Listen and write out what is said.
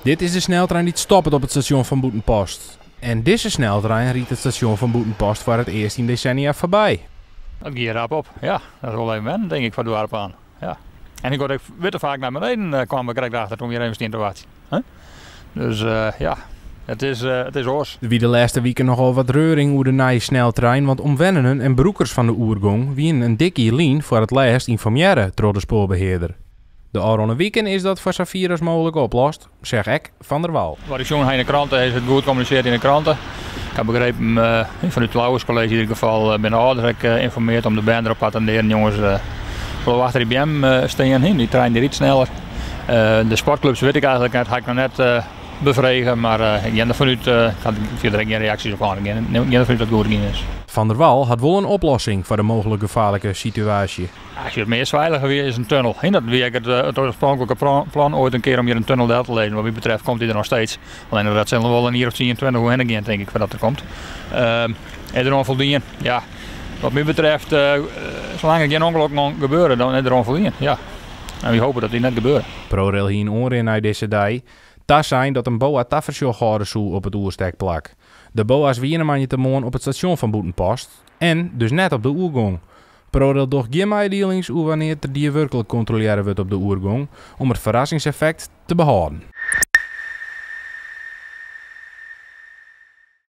Dit is de sneltrein dy't stoppet op it stasjon fan Bûtenpost. En dizze sneltrein rydt it stasjon fan Bûtenpost foar it earst yn desennia foarby. Dat gie rap op, ja. Dat is wol even wennen, tink ik, foar doarp aan. Ja. En ik wurd ek te faak nei beneden, kwam ik krekt achter toen we hjir even stien te wachtsjen. Dus ja, it is oars. Der wie de lêste wiken nochal wat reuring oer de nije sneltrein, want omwennenden en brûkers fan de oergong wienen in dik jier lyn foar it lêst ynformearre troch de spoarbehearder. De ôfrûne wiken is dat foar safier as mooglik oplost, seit ek Van der Wal. Wat ik sjoen ha yn de krante is it goed kommunisearre yn de krante. Ik ha begrepen fanút it Lauwerskolleezje yn ieder gefal binne de âlders ek ynformearre om de bern derop te attindearjen. Jonges, bliuw achter dy beammen stean, dy trein dy rydt sneller. De sportklups wit ik eigentlik net, ha ik noch net befrege, mar ik gean derfan út, ik ha fierder ek gjin reaksjes op hân, ik gean derfan út dat it goed gien is. Van der Wal hat wol in oplossing foar de mooglik gefaarlike situaasje. As it meast feilige wie, is in tunnel. Dat wie ek it oarspronklike plan oait in kear om hjir in tunnel del te lizzen. Wat my betreft komt dy der noch steeds. Allinnich dat sil noch wol in jier of 10, 20 oerhinne gean, tink ik, foardat er komt. Is der oan foldien? Ja, wat my betreft, salang der gjin ûngelokken gebeure, dan is der oan foldien. Ja. En wy hoopje dat dy net gebeure. ProRail hie yn oanrin nei dizze dei tasein dat in BOA tafersjoch hâlde soe op it oerstekplak. De BOA's wiene moandeitemoarn op it stasjon fan Bûtenpost en dus net op de oergong. ProRail docht gjin meidielings oer wannear't der daadwerklik kontrolearre wurdt op de oergong om it ferrassingseffekt te behâlden.